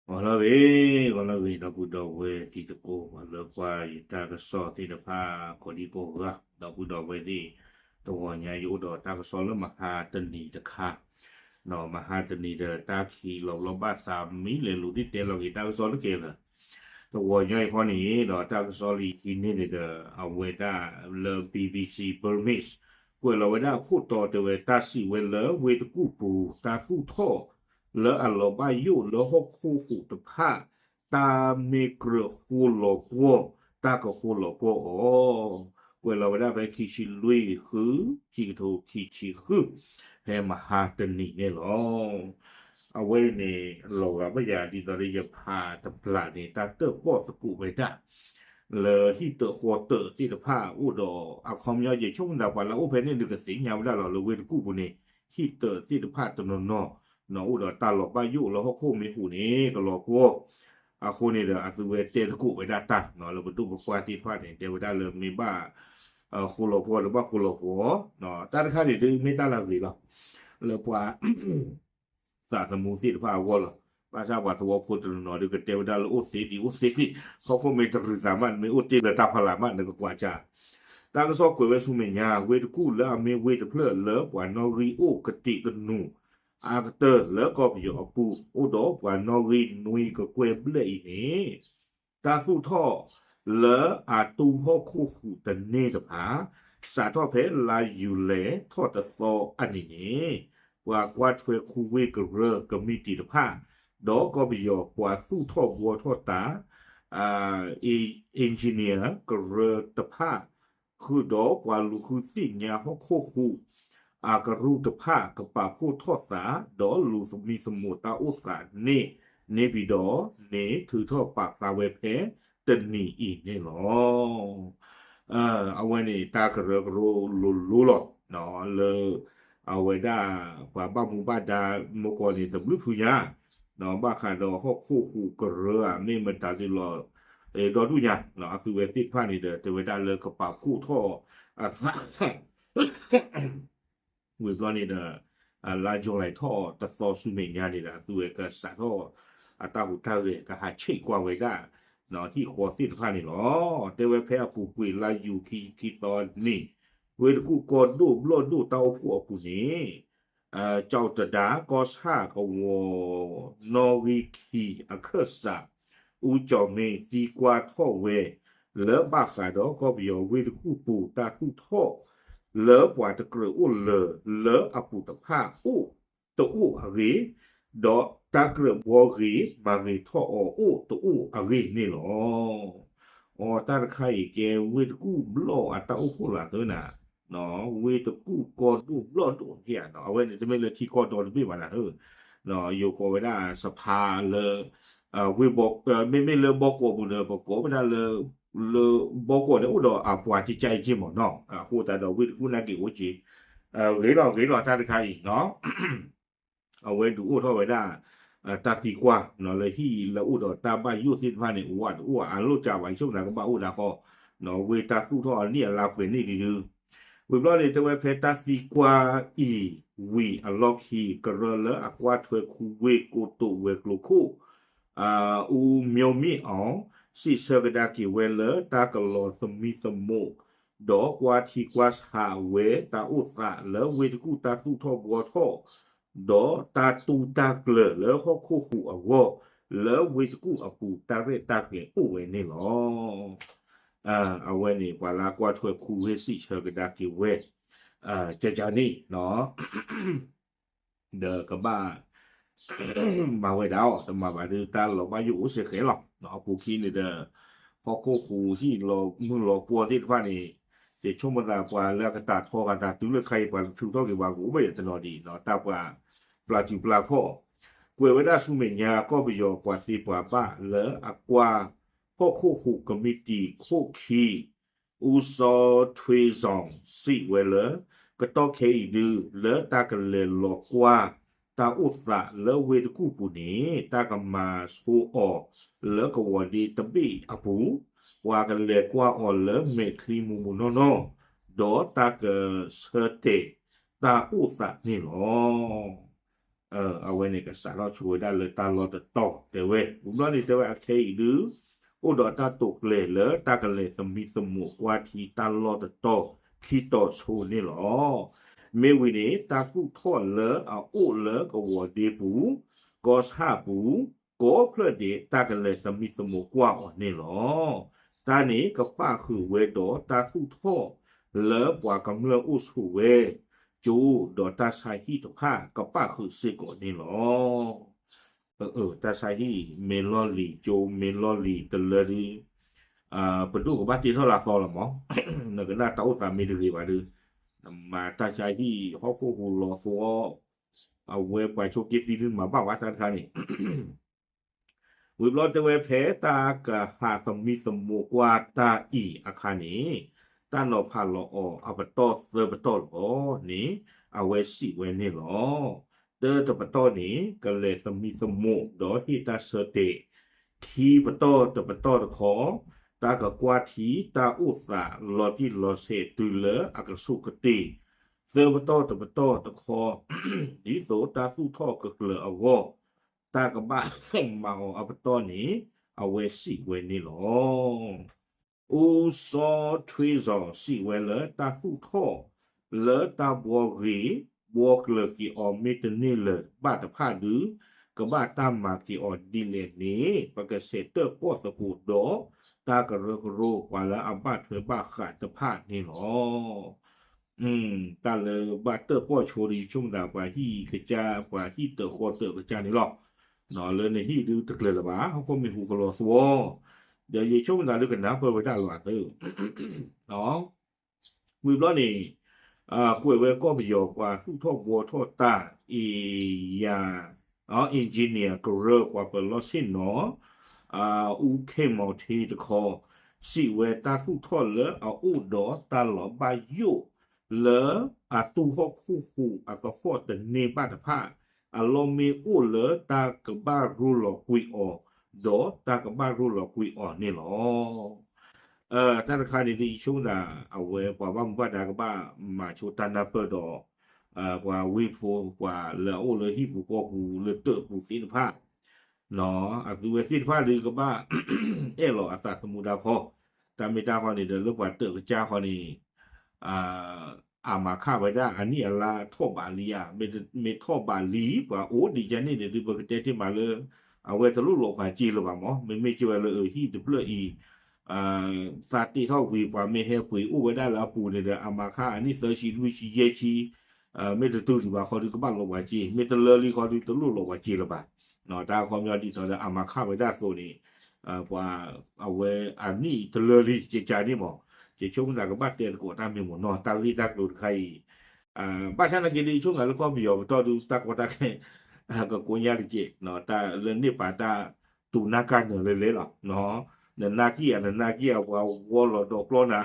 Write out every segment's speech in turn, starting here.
ဂီၤလၢအဂ့ၤ, ဂီၤလၢအဂ့ၤ ဒီပုၢ်ဒီဝဲၢ်တံၤသကိး ပှၤလၢကွၢ်ယတၢ်ကစီၣ်သ့ၣ်တဖၣ် ကိးဒံကိးဂၤ, ဒီပုၢ်ဒီဝဲၢ်သ့ၣ်, တဂီၤညါ ယအိၣ်ဒီးတၢ်ကစီၣ်လၢမဟါတနံၤတခါ, မဟါတနံၤဒီး တၢ်ခံးလီၤဘျီဘၣ်သး မံၤလဲၤလူၤဒ်တဲလီၤက့ၤတၢ်ကစီၣ်တက့ၢ်လၢၤ, တဂီၤညါအံၤခီန့ၣ် ဒီးတၢ်ကစီၣ်လၢယဟံးန့ၢ်န့ၣ်ဒီး အဝဲဒၣ်လၢ BBC Burmese ကွဲးလီၤဝဲဒၣ်အခိၣ်တီတဲဝဲ တၢ်စံးဝဲလၢဝ့ၢ်တကူၣ်ပူၤ တၢ်သူၣ်ထီၣ် လၢအလီၤဘၣ်ယိၣ်လၢဟီၣ်ခိၣ်ဟူးတဖၣ် တၢ်မ့ၢ်ကြၢးဃိလီၤပှီၢ်, တၢ်ကဃိလီၤပှီၢ်အီၤ, ကွဲးလီၤဝဲဒၣ်ဖဲခံဆံလွံၢ် ဃု ခံကထိခံဆံဃု, ဖဲမဟါတနံၤန့ၣ်လီၤ. အဝဲန့ၣ် လီၤဂာ်ဘၣ်ယၤဒ်သိးလၢယဖးတပျၢ်န့ၣ် တၢ်တၢၣ်ပီၣ်သကိးဝဲဒၣ် လၢဟံၣ်တၢၣ်ဃီတၢၣ်သ့ၣ်တဖၣ်အိၣ်ဒီး အခီပညီယဆိကမိၣ်သး ပှၤလၢအအိၣ်ဖဲန့ၣ်ဒုးကသ့ၣ်ညါဝဲဒၣ်လီၤ လၢဝ့ၢ်တကူၣ်ပူၤန့ၣ် ဟံၣ်တၢၣ်သ့ၣ်တဖၣ်တနီၤနီၤ အိၣ်ဒီးတၢ်လီၤဘၣ်ယိၣ်လၢဟီၣ်ခိၣ်မ့ၢ်ဟူးန့ၣ် ကလီၤပှီၢ်, အဃိန့ၣ်ဒီး အသုဝဲတဲသကိးဝဲဒၣ်တၢ် လၢပဒိၣ်ပပှၢ်သ့ၣ်တဖၣ်န့ၣ် တဲဝဲဒၣ်လၢမ့ၢ်ဘၣ် ဃိလီၤပှီၢ်တဘၣ်ဃိလီၤပှီၢ်, တၢ်တခါန့ၣ်ဒုးမ့ၢ်တၢ်လၢအဂ့ၤလီၤ လၢပှၤ သးသမူသ့ၣ်တဖၣ်အဂီၢ်လီၤ. ဘၣ်ဆၣ်ပှၤသဝီဖိတနီၤနီၤဒုးကတဲဝဲဒၣ်လၢအိၣ်သ့ဒံးအိၣ်သ့ဒံး, ဟီၣ်ခိၣ်မ့ၢ်တရုၤသးမး နမ့ၢ်အိၣ်တ့ၢ်လၢတၢ်ဖီလာ်မး နကကွၢ်ကၢ်, တၢ်ကစီၣ်ကွဲးဝဲဆူမဲာ်ညါ ဝ့ၢ်တကူၣ်လၢအမ့ၢ်ဝ့ၢ်တဖျၢၣ်လၢပှၤနီၣ်ဂံၢ်အိၣ်ကတံာ်ကနူာ် အါကတၢၢ်လၢကီၢ်ပယီၤအပူၤ အိၣ်ဒီးပှၤနီၣ်ဂံၢ်နွံကကွဲၢ်ဘျဲၣ်အံၤန့ၣ် တၢ်သူၣ်ထီၣ်လၢအတူၢ်ဟီၣ်ခိၣ်ဟူးတန့ၢ်တဖၣ် စးထီၣ်ဖဲလါယူၤလဲထီၣ်တသီအနံၤန့ၣ် ပှၤကွၢ်ထွဲခူဝ့ၢ်ကရၢကမံးတံာ်တဖၣ် ဒီးကီၢ်ပယီၤပှၤသူၣ်ထီၣ်ဘှီထီၣ်သး engineer ကရၢတဖၣ် ဃုာ်ဒီးပှၤလူၤဃုသ့ၣ်ညါဟီၣ်ခိၣ်ဟူး အကရူၢ်တဖၣ် ကပာ်ဖှိၣ်ထီၣ်သး ဒီးလူၤသမံသမိးတၢ်အိၣ်သးန့ၣ် န့ၣ်ပံၤဒီးန့ၣ် ထုးထီၣ်ပာ်ဖျါဝဲဖဲတနံၤအံၤန့ၣ်လီၤ. အဝဲန့ၣ် တၢ်ကရၢကရိလိၤလိၤလီၤ လၢ အဝဲဒၣ် ပှၤဘၣ်မူဘၣ်ဒါမုၢ်ကီၢ်န့ၣ် တဘျုးဖုညါ ဘၣ်ဃးဒီးဟီၣ်ခိၣ်ဟူးကရၢဧါ မ့ၢ်မတၤဒ်လဲၣ် ဒီဒူၣ်ညါ အသုဝဲသ့ၣ်တဖၣ်န့ၣ်ဒီး တဲဝဲဒၣ်လၢကပာ်ဖှိၣ်ထီၣ်အသး ဝံၤဘျီန့ၣ်ဒီး လါယူၤလဲထီၣ်တသီဆူမဲာ်ညါန့ၣ်ဒီး အသုဝဲကစးထီၣ် အတၢ်ဟူးတၢ်ဂဲၤကဟးဆဲးကွၢ်ဝဲဒၣ် ဟံၣ်ဃီသ့ၣ်တဖၣ်န့ၣ်လီၤ. တဲဝဲဖဲအပူၤကွံာ်လါယူၤခံဆံခံသီန့ၣ် ဝ့ၢ်တကူၣ်ကီၢ်ဒိၣ်ဘျီၣ်ဒိၣ်တၢ်အိၣ်ဖှိၣ်အပူၤန့ၣ် ကၠီၣ်တဒါကီၢ်ဆၣ်ကဝီၤ နီၣ်ဂံၢ်ခံအခၢၣ်စး အူကၠီၣ်မ့ၢ်သံကွၢ်ထီၣ်ဝဲ လၢဘၣ်ဃးဒီးကီၢ်ပယီၤဝ့ၢ်တကူၣ်ပူၤတၢ်သူၣ်ထီၣ် လၢပှၤတကြၢးအိၣ်လၢၤလၢအပူၤတဖၣ်အိၣ်တအိၣ်အဂ့ၢ် ဒီးတၢ်ကြၢးဘှီဂ့ၤမၤဂ့ၤထီၣ်အီၤအိၣ်တအိၣ်အဂ့ၢ်န့ၣ်လီၤ. အတၢ်တခါအံၤကဲဝ့ၢ်တကူၣ်ဘျီၣ်အတၢ်အိၣ်ဖှိၣ်လီၤသၢနၤ ဝ့ၢ်တကူၣ်ကီၢ်ဒိၣ်ဘျီၣ်ဒိၣ်န့ၣ်ဧါ အဝဲန့ၣ်တမ့ၢ်လၢထံကီၢ်ဒီတဘ့ၣ်ဘၣ်နၤဧၢ, ယိၤကိးဝဲဒၣ်စဖါလၢ ဝ့ၢ်ဘီ မ့မ့ၢ်လၢဘီကီးပူၤဒီး ပကိးဝဲဒၣ်လၢ လၢဘီကီးန့ၣ် အိၣ်ဒီးအပှၤကကဲအံၤက့မ့ၢ်နီၤ, အဃိသတးဒီးဝ့ၢ်တကူၣ်နာ်က့ၤအိၣ်က့ၤ ဂ့ၤလီၤဂ့ၤလီၤတၢ်တခါအံၤနီၤ အဝဲဒုးအိၣ်ထီၣ်ဝဲဒၣ် တၢ်သံကွၢ် လၢဟံၣ်လၢအိၣ်ဒီးတၢ်ဘၣ်ယိၣ်သ့ၣ်တဖၣ်န့ၣ် အိၣ်ဝဲတအိၣ်အလိၣ်ကၢ်ဘၣ် ယဆိကမိၣ်သးကဘၣ်အိၣ်ဒၣ်ဃီ ဝ့ၢ်တၢ်သူၣ်ထီၣ်အနံၣ်အလါပှဲၤန့ၣ်ဒုးဒုး ဝံၤဘျီန့ၣ် တဲဝဲဖဲတၢ်သံကွၢ်အံၤ ဝံၤအလီၢ်ခံ ကရၢလၢအကွၢ်ထွဲခူဝ့ၢ်ကိတိာ်ဝဲၤကျိၤခိၣ် အူမၠိမ့ၣ်အီၤ စံးဆၢကဒါက့ၤဝဲလၢတၢ်ကလီၤသမံသမိး ဒီးကွၢ်ထံကွၢ်ဆးဝဲတၢ်အိၣ်သးလၢဝ့ၢ်တကူၣ်တၢ်သူၣ်ထီၣ်ဘှီထီၣ် ဒီးတၢ်တူၢ်တၢ်ကျၢၤလၢဟီၣ်ခိၣ်ဟူးအဂီၢ် လၢဝ့ၢ်တကူၣ်အပူၤတၢ်ရဲၣ်တၢ်ကျဲၤအိၣ်ဝဲန့ၣ်လီၤ. အဝဲန့ၣ် ပှၤလၢကွၢ်ထွဲခူဝ့ၢ်စံးဆၢကဒါက့ၤဝဲ ကကန့ၣ် ဒီးကဘၣ် မၤဝဲဒၣ်အီၤ တမၤဘၣ်ဒီးတၢ်လီၤဘၣ်ယိၣ်အိၣ်စ့ၢ်ကီးလီၤ. အပူၤခံန့ၣ်ဒီး ဟီၣ်ခိၣ်ဟူးဟံၣ်လီၤမုၢ်လီၤပှီၢ်သ့ၣ်တဖၣ်န့ၣ် ယဆိကမိၣ်သးပှၤလၢအကတၢ်ထီဂာ်တၢ်တုၤလၢခါအံၤ ပှၤတထုးထီၣ်က့ၤပှၤကအိၣ်ဘၣ်ယဲၢ်တနီၤဒံး တၢ်ပှၤပျၢ်စုၣ်ပျၢ်ခီၣ် ကွဲးဝဲဒၣ်ဆူမဲာ်ညါ ကီၢ်ပယီၤပှၤသ့ပှၤဘၣ်လၢအကွၢ် ဟီၣ်ခိၣ်ဟူးကမံးတံာ်ခိၣ်ခံ အူစီထွ့စီၣ် စံးဝဲလၢ ကတီၢ်ခဲအံၤဒုး လၢတၢ်ကလဲၤလီၤကွၢ်တၢ်အိၣ်သးလၢဝ့ၢ်တကူၣ်ပူၤန့ၣ် တၢ်ကမၤဆိအီၤလၢကဝီၤဒ့တဘ့ၣ်အပူၤ, ပှၤကလဲၤကွၢ်အီၤလၢမဲာ်ချံမူးမူးနီၢ်နီၢ်, ဒီးတၢ်ကဆၢတဲာ်တၢ်အိၣ်သးန့ၣ်လီၤ. အဝဲန့ၣ်ကစးထီၣ်ဆိဝဲဒၣ်လၢတၢ်လီၢ်တတီၤတဲဝဲ, ဝံၤဘျီန့ၣ်တဲဝဲအခဲအံၤဒုး အိၣ်ဒီးတၢ်တိာ်ကျဲၤလၢတၢ်ကလဲၤသမံသမိးကွၢ်ထံတၢ်လီၢ်တတီၤခံတီၤဆိန့ၣ်လီၤ. မ့ၢ်ဝံၤန့ၣ် တၢ်သူၣ်ထီၣ်လၢအအိၣ်လၢကဝီၤဒ့ပူၤ ကီၢ်ဆၣ်ပူၤ ကိးဖျၢၣ်ဒဲးတၢ်ကလဲၤသမံသမိးကွၢ်အီၤန့ၣ်လီၤ. တၢ်န့ၣ်ကပၣ်ဃုာ်ဝဲဒီးတၢ်သူၣ်ထီၣ်လၢပှၤကမျၢၢ်အိၣ်ဆိးဝဲ ကၠိဒီးတၢ်ဆါဟံၣ်တဖၣ်ကပၣ်ဃုာ်စ့ၢ်ကီးန့ၣ်လီၤ. တၢ်ဆါဟံၣ်မ့ၢ်လီၢ်လံၤ ကၠိမ့ၢ်လီၢ်လံၤတလၢဒုး ပဒိၣ်ကဘၣ်တ့ထီၣ်လၢအသီလီၤမး, နကနၣ်တၢ်အိၣ်သးမ့ၢ်တဂ့ၤဘၣ်ဒုး မၤတၢ်ဆါဟံၣ်ဟီၣ်ခိၣ်ဟူးလီၤသီ အဝဲပှၤဆိးက့သံဒုးမၤဘၣ်ဝဲတၢ်တခါန့ၣ် ဝံၤဘျီတဲဝဲဖဲတၢ်ကဟးသမံသမိးကွၢ်တၢ်အံၤအခါန့ၣ် တၢ်နီၤဖးလီၤအီၤအပတီၢ်သၢပတီၢ်လီၤန့ၣ် အဝဲစံးဝဲန့ၣ်လီၤ. တၢတပတီၢ်န့ၣ် ကလဲၤသမံသမိးဒီးဟ့ၣ်တၢ်ဆၢတဲာ်, ခံပတီၢ်တပတီၢ်တခီ တၢ်ကကွၢ်ထံတၢ်အိၣ်သးလီၤတံၢ်လီၤဆဲးတုၤလၢအကဆူးကတ့ၢ်, သၢပတီၢ်တပတီၢ်တခီ ဒ်သိးတၢ်သူၣ်ထီၣ်ကကျၢၤအဂီၢ် တၢ်ကဘၣ်မၤအီၤအပတီၢ်န့ၣ် အဝဲစံးဝဲန့ၣ်လီၤ. အူစီထွ့စီၤစံးဝဲလၢတၢ်သူၣ်ထီၣ်လၢတၢ်ဘှီဂ့ၤ ဘှီကျၢၤက့ၤအီၤမ့ၢ်တန့ၢ်လၢၤဘၣ်တဖၣ်ဒုး ကဘၣ်တၢ်မၤက့ၤအီၤဒ်လဲၣ်န့ၣ် ပကဆဲးတၢၣ်ပီၣ်သကိးဒီးတၢ်ကရၢကရိပှၤလၢအဘၣ်ထွဲဘၣ်ဃးတဖၣ်န့ၣ်လီၤ. တၢ်လၢဘၣ်တၢၣ်ပီၣ်ဆိဒီး ယဆိကမိၣ်သးပှၤဟံၣ်ကစၢ် ပှၤဟံၣ်တၢၣ်ဃီတၢၣ်ကစၢ်န့ၣ်လီၤ. လၢနဟံၣ်ဒုးတကျၢၤလၢၤဘၣ် ဟီၣ်ခိၣ်မ့ၢ်ဟူးကလီၤသဝီ, ဒီးယဆိကမိၣ်သးဒုးကနၢ်ပၢၢ်ဝဲဒၣ်လီၤသၢ ဝံၤဘျီန့ၣ် ကွဲးဝဲကီၢ်ပယီၤပှၤသူၣ်ထီၣ်ဘှီထီၣ်တၢ် အ့ယၤ engineer ကရၢပှၤပၢၤလီၢ်ဆ့ၣ်နီၤ အူခ့ၣ်မီၤထ့တခီ စံးဝဲတၢ်သူၣ်ထီၣ်လၢအအိၣ်ဒီးတၢ်လီၤဘၣ်ယိၣ်လၢအတူၢ်ဟီၣ်ခိၣ်ဟူးအသဟီၣ်တန့ၢ်ဘၣ်တဖၣ် အလီၢ်မ့ၢ်အိၣ်လၢတၢ်ကဘၣ်ရိလီၤကွံာ်အီၤ ဒီးတၢ်ကဘၣ်ရိလီၤကွံာ်အီၤန့ၣ်လီၤ. တၢ်တခါန့ၣ်ဒ်ယဆိကမိၣ်သး အဝဲပှၤဘၣ်မူဘၣ်ဒါကဘၣ်မၤဆိတၢ်နၢ်ပၢၢ်ဒီး ပှၤဝ့ၢ်ဖိ ပှၤလၢအအိၣ်လၢဟံၣ်ပူၤဃီပူၤလၢတၢၣ်ပူၤသ့ၣ်တဖၣ် အသုဝဲသ့ၣ်တဖၣ်ဒုးကဘၣ်အဲၣ်လီၤအသးသမူဒါခီ, တၢ်မ့ၢ်တၢ်ခီန့ၣ်ဒီး လၢပှၤတၢၣ်ကစၢ်ခီန့ၣ် အမၤခၣ်ဝဲဒၣ်အနံၣ်အလါထီၣ်ဘးလံဧါ, မ့ၢ်ထီၣ်ဘးလံ ပှၤအိၣ်ဒံးကန့ၣ်န့ၣ်ဒုး ပကတဲတ့ၢ်မးလၢ အဝဲတလိၣ်လီၤပှၤစ့လၢၤဘၣ်မး, မ့မ့ၢ်က့ၤဝဲလၢဟံၣ်တဖျၢၣ်အံၤ သးတ့ထီၣ်ဝံၤ ပှၤမ့ၢ်ဟဲပှ့ၤအိၣ်ဝဲဒၣ်လၢအပူၤန့ၣ်ဒီး အမၤခၣ်အနံၣ်သၢဆံ လွံၢ်ဆံ ယဲၢ်ဆံ မ့ၢ်တတုၤဒံးဘၣ်ခီဒုးကဘၣ်လီၤပှၤစ့, မ့ၢ်တလၢလံခီဒုးတလိၣ်လီၤပှၤစ့လၢၤဘၣ်. တၢ်ခီပညီဒ်သိးလၢအမၤခၣ်ဝဲဒၣ်အသိးန့ၣ် ပှၤအဝဲအနံၣ်တလၢလံ ကကန့ၣ်မး, ယဆိကမိၣ်သးကဘၣ်တဲသကိးတၢ်မ့ၢ်မ့ၢ်နီၤ တၢ်ဂ့ၢ်တၢ်ကျိၤတခါအံၤ ဘၣ်ဆၣ်နာ်က့ဒ်ယဆိကမိၣ်သးလၢကီၢ်ပယီၤပတီၢ်ဒုး တၢ်ကီတၢ်ခဲ ကကိညါတက့ၢ်, တၢ်လၢန့ၢ်ပာ်တၢ်တူၢ်နၢ်ကါနၢၤလၢလဲၣ်လီၤ. နနာ်က့ၤဧါ နနာ်က့ၤဧါ ပှၤဝီလီၤဒီးကျီနၤ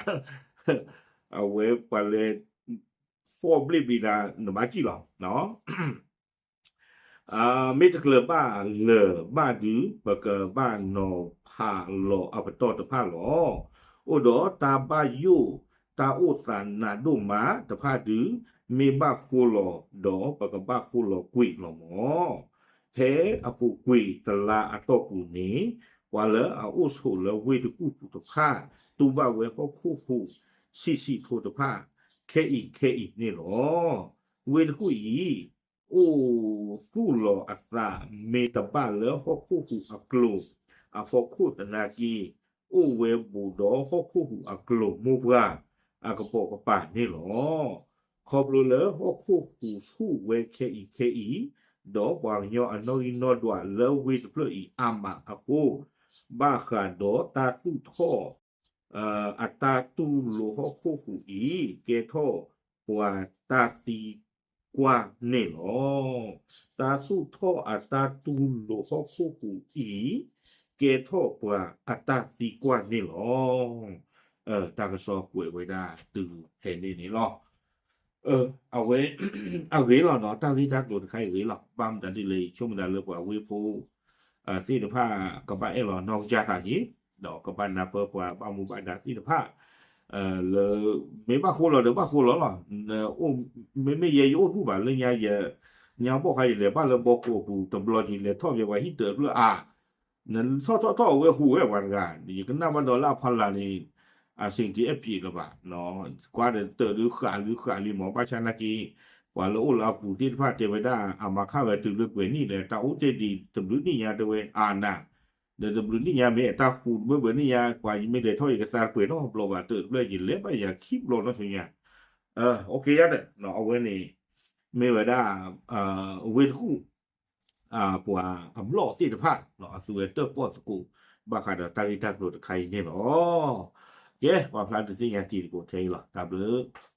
အဝဲပှၤလဲၤ ဖီၣ်ဘျ့ၣ်ဘံနၤ နဘၣ်ကံၣ်လီၤ. မ့ၢ်တကျၢၤဘၣ်လၢၤဘၣ်ဒုး ပကဘၣ်နီၤဖးလီၤအပတီၢ်တဖၣ်လီၤ. အိၣ်ဒီးတၢ်ဘၣ်ယိၣ် တၢ်အိၣ်သးနးဒိၣ်မးတဖၣ်ဒုး မ့ၢ်ဘၣ်ဃိလီၤ ဒီးပကဘၣ်ဃိလီၤကွံာ်လီၤမး. ဖဲအပူၤကွံာ်တလါအတီၢ်ပူၤန့ၣ် ပှၤလၢအအိၣ်ဆိးလၢဝ့ၢ်တကူၣ်ပူၤတဖၣ် တူၢ်ဘၣ်ဝဲဟီၣ်ခိၣ်ဟူးဆံးဆံးဖိတဖၣ် ခဲအံၤခဲအံၤန့ၣ်လီၤ. ဝ့ၢ်တကူၣ်အံၤ အိၣ်သူၣ်လီၤအသးမ့ၢ်တဘၣ်လၢဟီၣ်ခိၣ်ဟူးအကျိၤအဖီခိၣ်သနာ်က့ အိၣ်ဝဲဘူးဒီးဟီၣ်ခိၣ်ဟူးအကျိၤမိၢ်ပှၢ်အကပိာ်ကပၤန့ၣ်လီၤ. ခီဖျိလၢဟီၣ်ခိၣ်ဟူးဆူၣ်ဝဲခဲအံၤခဲအံၤ ဒီးပှၤကညီအနီၣ်ဂံၢ်နီၣ်ဒွးလၢဝ့ၢ်တဖျၢၣ်အံၤအါမးအဃိ ဘၣ်ဃးဒီးတၢ်သူၣ်ထီၣ် အတၢ်တူၢ်လိာ်ဟီၣ်ခိၣ်ဟူးအံၤ ကဲထီၣ်ပှၤတၢ်သံကွၢ်န့ၣ်လီၤ. တၢ်သူၣ်ထီၣ်အတၢ်တူၢ်လိာ်ဟီၣ်ခိၣ်ဟူးအံၤ ကဲထီၣ်ပှၤအတၢ်သံကွၢ်န့ၣ်လီၤ. တၢ်ကစီၣ်ကွဲးဝဲဒၣ်တုၤဖဲန့ၣ်န့ၣ်လီၤ. အဝဲ အဂ့ၤလီၤနီၤ တၢ်ဂ့ၢ်တၢ်ကျိၤတခါအံၤဂ့ၤလီၤ. ဘၣ်မတၤဒ်လဲၣ် ယဆိကမိၣ်သးလၢပှၤဝ့ၢ်ဖိ သ့ၣ်တဖၣ် ကဘၣ်အဲၣ်လီၤနီၢ်ကစၢ်သးက့ၤ ဒီးကဘၣ်နၢ်ပၢၢ်ပှၤဘၣ်မူဘၣ်ဒါသ့ၣ်တဖၣ် လၢ မ့ၢ်ဘၣ်ဃိလီၤဒီးဘၣ်ဃိလီၤလီၤ. မ့မ့ၢ်ယဲယအိၣ်ဒူၣ်ဘၣ်လၢညါယဲ ညါဘီၣ်ခါယလဲၤဘၣ်လၢဘီကိးပူၤတဘျီ ယလဲၤထီၣ်က့ၤပှၤဟံၣ်တၢးဖျၢၣ်အါ, နထီၣ်ထီၣ်ထီၣ်အဝဲဟူးဝဲပှၤတဂၤ, ယကနၣ်ဘၣ်ဒီးလၢအဖီလာ်န့ၣ် အဆင်တအၢၣ်ပျံၤလၢၤဘၣ်, ကွၢ်ဒီးတၢးဒုးဃးလံဃးလံမး ဘၣ်ဆၣ်နာ်က့ ပှၤလၢအိၣ်လၢအပူၤသ့ၣ်တဖၣ်တဲဝဲဒၣ် အမၤခၣ်ဝဲတုၤလၢပှဲၤနံၣ်လဲၣ် တၢ်အိၣ်တ့ၢ်ဒံးတဘျုးနံၣ်ညါတဲဝဲအါနၤ, ဒီးတဘျုးနံၣ်ညါမ့ၢ်အဲၣ်တၢ်ဃူတဘၢဘၢနံၣ်ညါ ပှၤယမ့ၢ်လဲၤထီၣ်ယကသါတပှဲၤနီတဘျီဘၣ် တၢးတဖျၢၣ်ယလဲၤဘၣ်ယၤခံဘျီနီၢ်ဆူညါ, အဝဲန့ၣ် မ့ၢ်ဝဲဒၣ် အဝ့ၢ်တကူၣ် ပှၤအဘျီၣ်သ့ၣ်တဖၣ် အသုဝဲတၢၣ်ပီၣ်သကိး ဘၣ်ဃးဒီးတၢ်ဂ့ၢ်တၢ်ကျိၤတခါအံၤန့ၣ်လီၤ. ကဲ ပှၤဖျါဒုးသ့ၣ်ညါတံၤသကိးထဲအံၤလီၤ. တၢ်ဘျုး